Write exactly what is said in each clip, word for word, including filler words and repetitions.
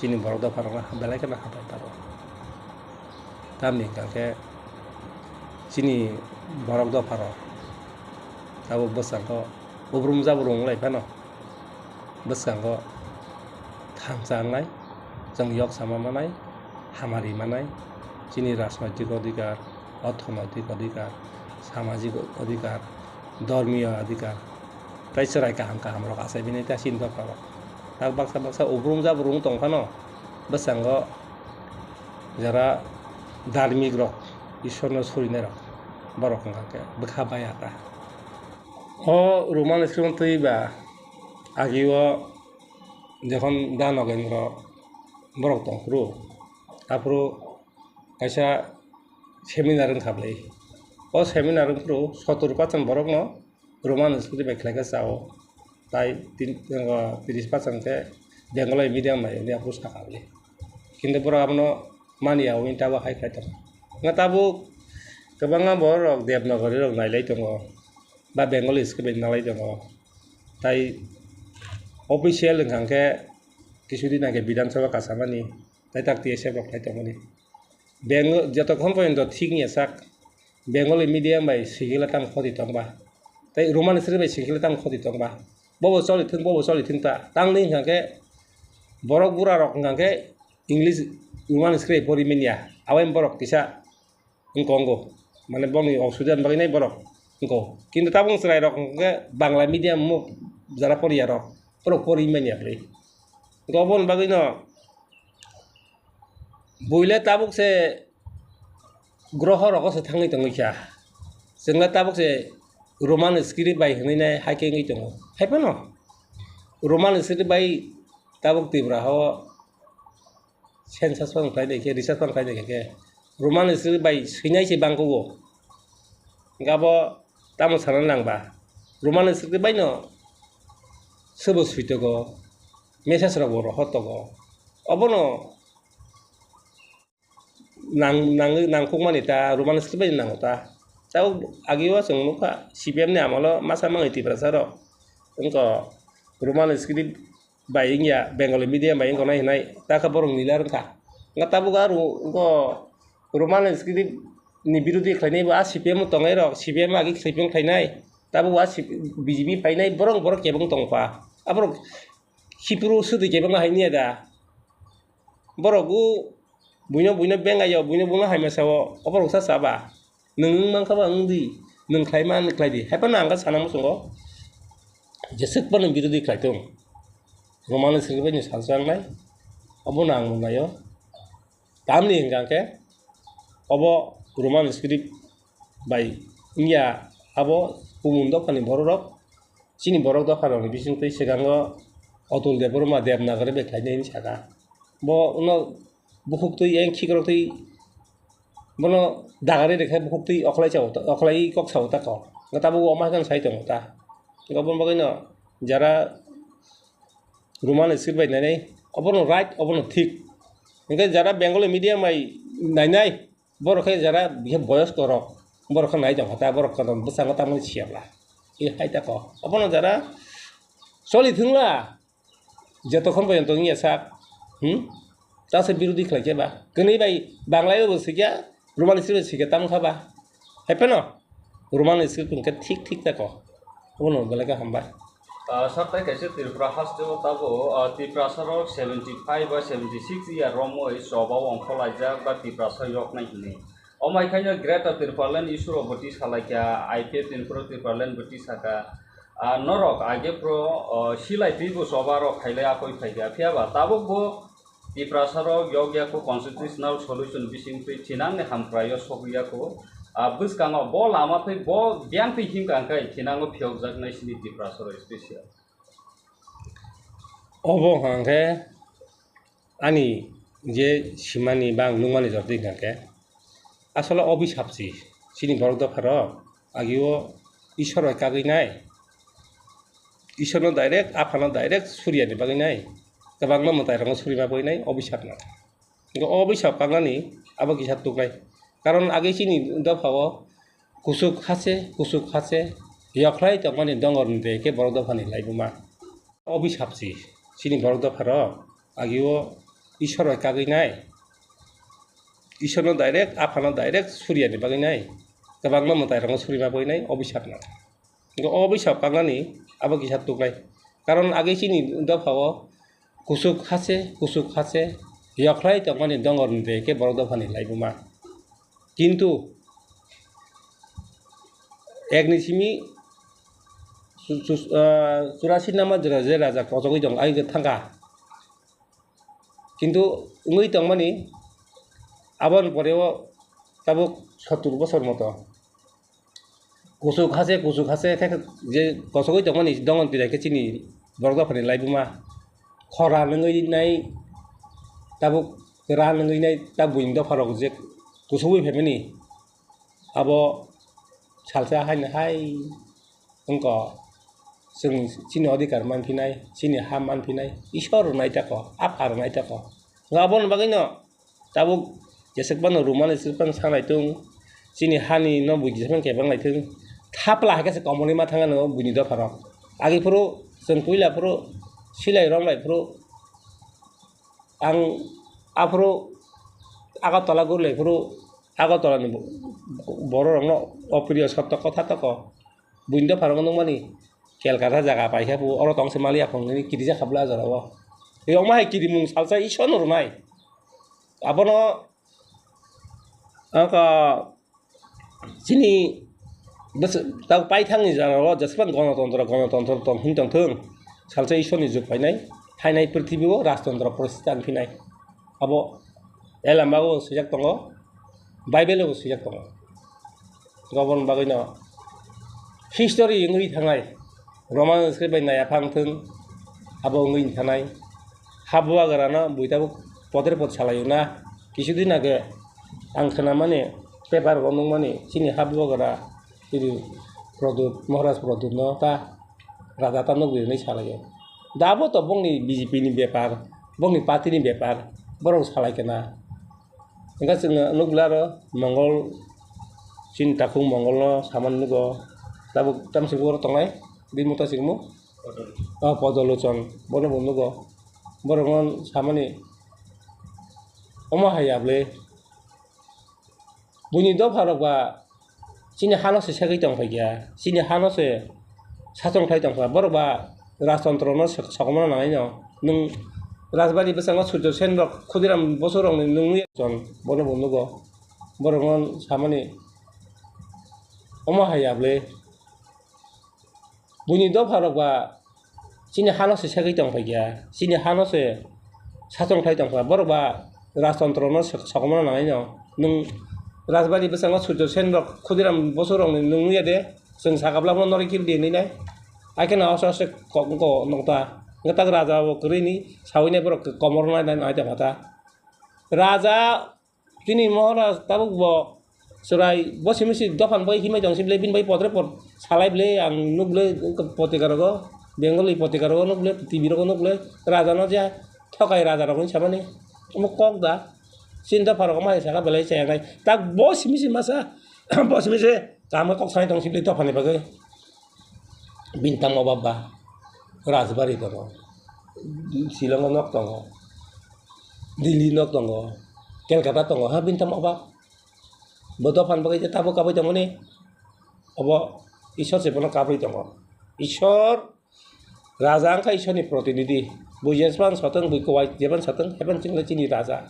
Chini borok dopharokno belai kheno hambai tongo. Tamni hwnkha khe chini borok dopharok tabuk bwskango ubrum jabrum wng lai phano, bwskango thansa wngnai, chwng yok sama manai, hamari manai, chini rajnoitik odhikar, orthonoitik odhikar, samajik odhikar, dhormiyo adhikar, tei chwrai kaham kaham rok achai bini ta chini dopha rok. Tak baksa baksa ubrum jabrum tong phano bwskango jara dharmik rok, Ishwar no surinai rok, borok wngkha khe bwkha baya ta. O Roman script twi ba agi o jokhon Da Nagendra borok tong phuru, aphuru kaisa seminar wngkha bwlai. O seminar wngphuru sotor percent borokno Roman script bai khlaikha chao. Tai tin, o, tris percent khe Bengali medium bai hwnwi aphuru sakha bwlai. Kintu borok abono manya wngwi tabuk hai khlai tongo. Wngkha tabuk kwbangma borok Devanagari rok nailai tongo, ba Bengali script bai nalai tongo. Tai official wngkha khe kisu din age Bidhan Sabha kasamani, tai tak T S F rok khlai tongmani. Beng-, jotokhon porjonto thik wngya sak, Bengali medium bai sikile tamo khoti tongba, tei Roman script bai sikile tamo khoti tongba, bobo choli thung, bobo choli thung ta, tamni hwnkha khe borok bura rok hwnkha khe English, Roman script pori manya, abai borok kisa wngkongo, mane bongni osubida ni bagwi nai borok wngko, kintu tabuk chwrai rok hwnkha khe Bangla medium mo jara poriya rok, borok pori manya bwlai, oboni bagwi no. Buile tabuk se groho rogo se thangwi tongwi kha. Chwngla tabuk se Roman script bai hwnwi nai hai khe wngwi tongo. Hai phano Roman script bai tabuk Tripura hao census phano khlai nai khe, research phano khlai nai khe, Roman script bai swinai se bangkugo. Hwnkhe abo tamo sana nang ba? Roman script bai no sobo swi tongo, message rok bo rohor tongo. Obono nang-, nang-, nangkukmani ta Roman script bai nango ta. Tabuk agi o chwng nukha C P M ni amolo masa mangwi Tiprasa rok wngkha Roman script bai wngya, Bengali medium bai wngkha nai hinai, ta khe borok nila wngkha. Wngkha tabuk aro wngkha Roman script ni birodhi khlainai bo a C P M tongnai rok, C P M agi khlaipung khlainai, tabuk a C P, B J P phainai borok, borok kebeng tongkha. Aborok Hipru swtwi kebeng hai niya da. Borok o buino, buino bengai o, buino, buino hai masa o, oborok sa chaba. Nwng wng mankha ba wng di, nwng khlai man khlai di. Hai phano ang kha sana muchungo, jeswk phano birodhi khlai thung. Roman script bai ni sajak nai, obono ang nung nai o. Tamni hwnkha khe obo Roman script bai wngya, abo kumun dophani borok rok, chini borok dopha rokni bisingtwi swkango Atul Debbarma Devanagari bai khlainai hinwi sakha. Bo uno bukhuk twi eng khikrok twi bono dagari rikhe bukhuk twi okhlai chao ta, okhlai kok sao ta kok. Tabuk omo hai khe sai tongo ta. Aboni bagwino jara Roman script bai nainai, obono right, obono thik. Hwnkhe jara Bengali medium bai nainai, borok khe jara bihai boyosko rok, borok khe nai tongkha ta, borok khe bwskango tamoni siyapla. E hai ta kok. Obono jara choli thwngla, jotokhon porjonto wngya sak, hmm? Tase birodhi khlai khe ba. Kwnwi bai Bangla o bo swikya, Roman script bai swikya tamo kha ba. Hai phano Roman script hwnkhe thik thik ta kok. Obono belai khe hambai. Ah, sir, tai kaisa Tripura haste o tabuk, ah, Tiprasa rok seventy five ba seventy six year romwi choba o ongkhorlaijak ba Tiprasa yoknai hinwi. Omo hai khaino Greater Tipraland issue rok bo tisalaikha, I P F ni phuru Tipraland bo tisakha. Ah, norok age phuru, oh, silai twi bo choba rok khailai akoi phaikha. Phiya ba tabuk bo Tiprasa rok yokya kho constitutional solution bising twi thinang ni hamkrai o sogwi ya kho. Ah, bwskango bo lama twi bo biyang twi himkha hwnkhe thinango phiyokjaknai sini Tiprasa rok special. Obo hwnkha khe ani je simani ba ang nukmani jotoi hwnkha khe asole obisap si chini borok dopha rok. Agi o Ishwar bai kagwi nai, Ishwar no direct, Apha no direct suriya ni bagwi nai, kwbangma mwtai rok no surima bagwi nai, obisap no. Hwnkhe o obisap kaknani abo kisa tuknai. Karon agi chini dopha o kuchuk hase, kuchuk hase, yokhlai tongmani dongor ni de khe borok dopha ni laibuma. Obisap si chini borok dopha rok agi o Ishwar bai kagwi nai. Ishwarno direct, Aphano direct suriyani bagwi nai. Kwbangma mwtairokno surima bagwi nai, o bisapno. Hwnkhe o bisap kaknani abo kisa tuknai. Karon age chini dophao kusuk hase, kusuk hase, yokhlai tongmani dongorni de khe borok dophani laibuma. Kintu ekni simi chu-, chu-, ah, churasi nama jora je raja kochogwi tong, ai thangkha. Kintu wngwi tongmani aboni pore o tabuk sottur bosor moto. Kusuk hase, kusuk hase khe je kosogwi tongmani dongon twi khe chini borok dophani laibuma khora nungwi nai, tabuk ra nungwi nai, ta buini dopharok je kusugwi phaimani abo salsa haino hai wngkha chwng chini odhikar manphinai, chini ha manphinai, Ishwar rwnai tako, Apha rwnai tako. Aboni bagwino tabuk jeswk phano rwmani swk phano sanai tung, chini hani no buini jephang kebang lai thung, thapla hai khe se komorni ma thang ano buini dopharok. Agi phuru chwng puila phuru silai romlai phuru ang aphuru Agartala gurlai phuru Agartala ni bo-, borok rokno opriyo sotto kotha toko buini dopharok nukmani Kolkata jaga paikha phuru oro tong se maliya phone nini kirijak kha bwla jorao. Yokma hai kirimung salsa Ishwar no rwnai. Abono aka chini bwswk tak paithangni jorao jeswk gonotontro, gonotontro tong hwn tong thung. Salsa Ishwarni juk phainai, phainai prithibi o rajtontro poristiti ang phinai. Abo Elambao swijak tongo, Bible o swijak tongo. Aboni bagwino history wngwi thangnai, Roman script bai naiya phang thung, abo wngwi thangnai. Habuagra no bui tabuk poder pot salaio na, kisu din age ang khnamani paper o nukmani chini Habuagra chini Pradyut, Maharaj Pradyut no ta raja ta nukdi hinwi salaio. Da abo to bongni B J P ni bepar, bongni party ni bepar, borok salai khe na. Hwnkhe chwng nukla aro Mongol, chini takhuk Mongol no samani nugo. Tabuk tamsik borok tongnai, bini mota sikmo. O Podolochon, bono bo nugo. Borok no samani omo hai ya bwle. Buini dopha rok ba chini hano se segwi tong phaikha, chini hano se sachong khlai tong kha, borok ba rajtontro no sok-, sokomorna nangnai no. Nwng Rajbari bwskango Surjo Sen rok, Khudiram Bosu rok ni nwng nui jon, bono bo nugo. Borok no samani omo hai ya bwle. Buini dopha rok ba chini hano se segwi tong phaikha, chini hano se sachong khlai tong kha, borok ba rajtontro no sok-, sokomorna nangnai no. Nwng Rajbari bwskango Surjo Sen rok, Khudiram Bosu rok ni nwng nuya de, chwng sakha bwlamo noroi kiri di hinwi nai. Haikhe no oso oso kok wngkha o nokta. Hwnkhe tak raja bo kwrwi ni sawi nai borok komor nai nai tong kha ta. Raja Chini Maharaj tabuk bo chwrai bo simi si dophan bai himai tong si bwle bini bai potre pot salai bwle ang nuk bwle potika rogo, Bengali potika rogo nuk bwle, T V rogo nuk bwle raja no je thokai raja rok hinwi samani omo kok da chini dopha rok omo hai saka belai chaya nai tak bo simi si masa bo simi se kaham khe kok sanai tong si bwle dopha ni bagwi. Bini tamo baba Rajbari tongo, Shillong o nok tongo, Delhi nok tongo, Kolkata tongo, ha bini tamo baba. Bo dophan bagwi je tabuk kabui tongmani, obo Ishwar se bono kabui tongo. Ishwar, Raja wngkha Ishwarni protinidhi. Bui jespan sotwng, bui kwai jeban sotwng, heban chwngno chini Raja.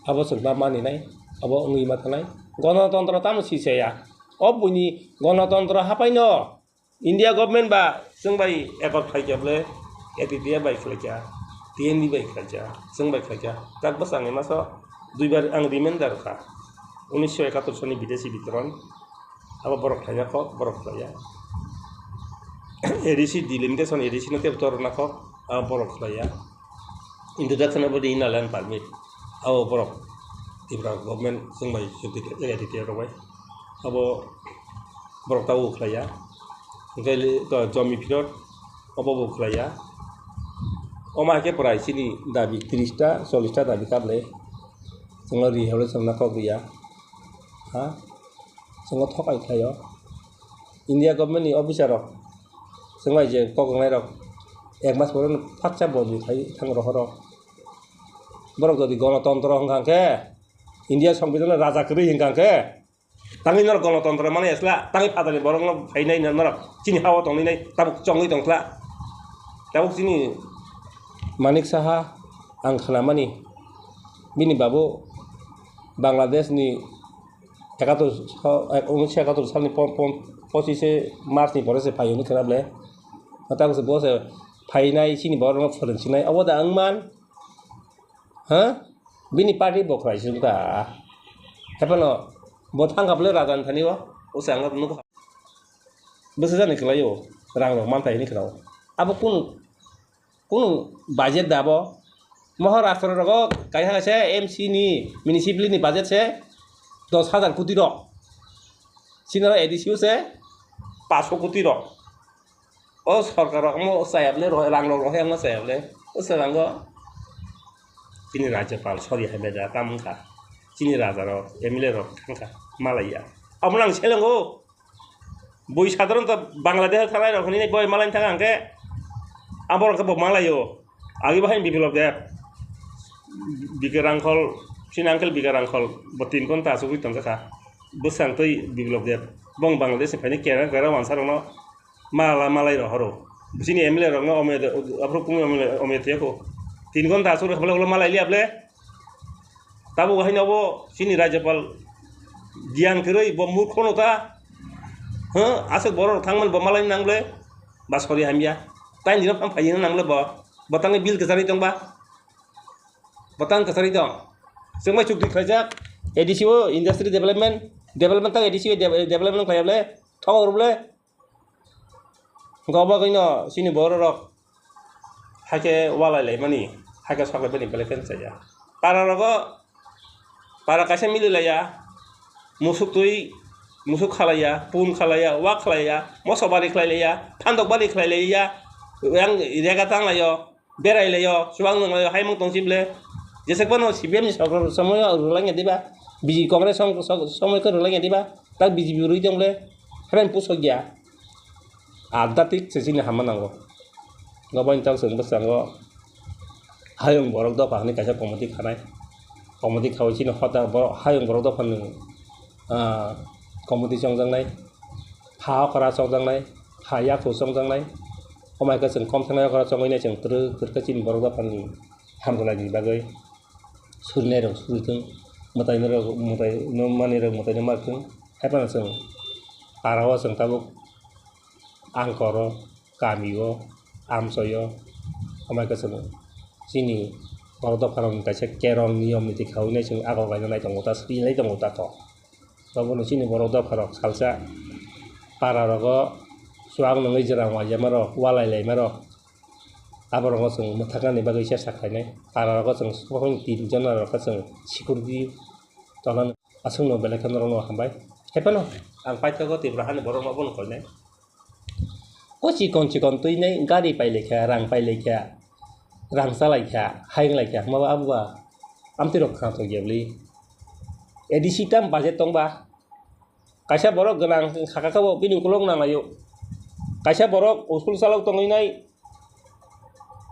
Abo chwng ma maninai, abo wngwi ma thanai. Gonotontro tamo si chaya? O buini gonotontro hapaino India government ba chwng bai accord khlaikha bwle, A P P F bai khlaikha, T N V bai khlaikha, chwng bai khlaikha. Tak bwskango masa duibar ang reminder kha, unisho ekatur soni bideshi bitoron, abo borok khlaina kok, borok khlaiya. A D C delimitation, A D C no tei botorna kok, abo borok khlaiya. Introduction of the Inner Line Permit, abo borok Tripura government chwng bai chukti khlaijak A D P F rok bai, abo borok tabuk khlaiya. Hwnkhe li-, to jomi phirot obo bo khlaiya. Omo hai khe prai chini dabi tris ta, chollish ta dabi kable chwngno ri hwnwi chwngno kok riya. Ha? Chwngno thokai khlaio. India government ni officer rok chwng bai je kok rwngnairok ek mas pore no phaksa bodol khai thang rohoro. Borok jodi gonotontro hwnkha khe, India Songbidan raja kwrwi hwnkha khe, tangwi norok gonotontro mani asla, tangwi phatarni borok no phainai norok chini hao tongwi nai, tabuk chongwi tong sla. Tabuk chini Manik Saha ang khnamani, bini babu Bangladesh ni ekatur sa-, eh, unnish ekatur salni po-, po-, pochishe March ni pore se phaio ni khna ble. Tabuk se bo se phainai chini borok no phwrwng sinai. Obo da wng man? Ha? Bini party bo khwlai sung ta. Hephano bo thang kha ble raja ni thani o. O se ang nukha. Bwsajani kwlai o. Rang rok man thai hini khna o. Abo kunu, kunu budget da bo? Maharashtra rogo kaisa kaisa M C ni municipality ni budget se dos hajar koti rok. Chini oro A D C o se paanch koti rok. O sorkar rok omo chaya ble, rang rok rohai omo chaya ble. O se rango chini rajyapal sori hai bai da tam wngkha. Chini raja rok, M L A rok thangkha, malaiya. Abo nang selengo. Bui sadharonto Bangladesh thangnai rok hinwi boi malaini thang hwnkhe, abo rok khe bo malaio. Agi bahai Biplop Deb, Bike Rangkhol, chini uncle Bike Rangkhol, bo tin ghonta asugwi tongjakha. Bwsang twi Biplop Deb, bong Bangladesh ni phaini kera kera wansa rokno mala malai rohoro. Chini M L A rokno omoya de, aphuru kunu M L A omoya twiya kho. Tin ghonta asugwi khablai ulo malai liya ble. Tabuk haino bo chini Rajyapal giyan kwrwi, bo murkhono ta. Huh? Aswk borok thangmani bo malai nang ble? Ba sori hamya. Tain dino phang phai nang ble bo? Bo tangwi bill kwcharwi tong ba? Bo tang kwcharwi tong. Chwng bai chukti khlaijak A D C o industry development, development tang A D C o de-, development khlaiya ble? Thok oro ble? Hwnkhe obo bagwino chini borok rok haikhe walai laimani, haikhe sok laimani belai khe chaya. Para rogo, para kaisa mili laiya, musuk twi, musuk khalaiya, pun khalaiya, wak khalaiya, moso bari khlai laiya, phandok bari khlai laiya, yang rega tang laio. Berai laio, chuwak nung laio, haimung tong si ble. Jesek phano C P M ni sorkar somoy o rwlangya diba? B J P Congress song-, song-, somoy khe rwlangya diba? Tak B J P rwi tong ble. Heben pusok ya. Adda tik se chini hama nango. Gobani tak se bwskango hayung borok dopha hinwi kaisa committee khanai. Committee khawi chini hoda borok hayung borok dopha ni, ah, committee chongjaknai. Ha okra chongjaknai. Ha yaku chongjaknai. Omo hai khe chwng kom thangnai okra chongwi nai chwng twrwk twrwk khe chini borok dophani hamkrai ni bagwi surinai rok suri thung, mwtai rok mwtai no manwi rok mwtai no mar thung. Hai phano chwng para o chwng tabuk angkor o, kami o, amchoi o, omo hai khe chwng chini borok dopha rok ni kaisa kerong niyom niti khawi nai chwng ago kainwi nai tongo ta, swi nai tongo ta kok. Obono chini borok dopha rok salsa para rogo chuwak nungwi jwrang waijama rok, walai laima rok, abo rogo chwng mwthaknani bagwi chesta khlainai. Para rogo chwng sokoni tin jona rok khe chwng security tolano aswkno belai khe norokno hambai. Haiphano ang paithago Tripura hani borokno obono koinai. O chikon chikon twi nai gari pai lai kha, rang pai lai kha, rang cha lai kha, hayung lai kha, hwnba abo ba amtwi rok khna thok ya bwlwi. A D C tam budget tong ba, kaisa borok gwnang kha kha khe bo bini ukulok nang lai o, kaisa borok school chalok tongwi nai,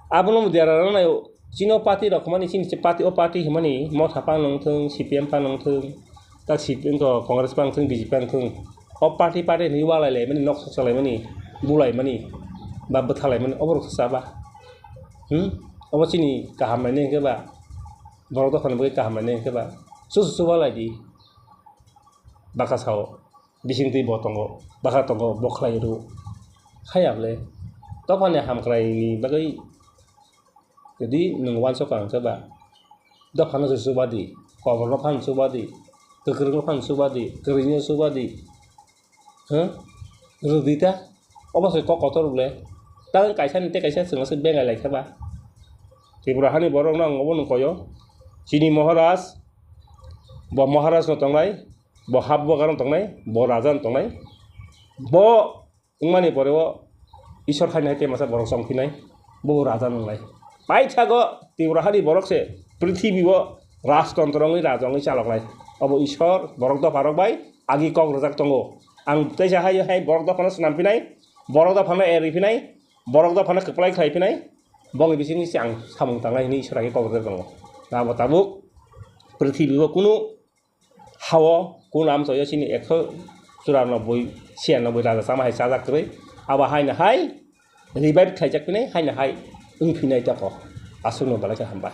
abono bo dera rw nai o. Chini o party rok hwnmani, chini party, o party hwnmani Motha phano wng thung, C P M phano wng thung, tak C P M to Congress phano wng thung, B J P phano wng thung, o party party hinwi walai laimani, nok sok salaimani, bulaimani ba bwthalaimani, obo rok sa ba? Hmm? Obo chini kaham nainai hwnkhe ba? Borok dophani bagwi kaham nainai hwnkhe ba? Chuchu chu walai di. Bwkha sao, bisingtwi bo tongo, bwkha tongo, bo khlai rw. Haya bwle, dophani hamkraini bagwi jodi nwng uansukha hwnkhe ba, dophano se chuba di, koborno phano chuba di, kwkrwngno phano chuba di, kwrwino chuba di. Huh? Rwdi ta? Obo se kok kotor bwle. Tang kaisa ni tei kaisa chwngno se bengai lai kha ba. Tripura hani borokno ang obo nung koyo. Chini Maharaj, bo Maharaj no tongnai, bo hap bo garo tongnai, bo raja no tongnai. Bo wngmani pore o Ishwar haino hai temasa borok chongphinai, bo raja nwnglai. Paithago Tripura hani borok se prithibi o rajtontro wngwi raja wngwi chaloknai. Obo Ishwar borok dopha rok bai agi kok rwjak tongo. Ang teisa hai hai borok dophano swnam phinai, borok dophano eri phinai, borok dophano kwplai khlai phinai. Bongni bisingni se ang samung tangnai hwnwi Ishwar agi kok rwjak tongo. Abo tabuk prithibi o kunu hao kunu amchoyo chini ekso churanobboi, chiyannobboi raja chama hai chajak kwrwi. Abo haino hai revive khlaijak phinai, haino hai wng phinai toko. Aswkno belai khe hambai.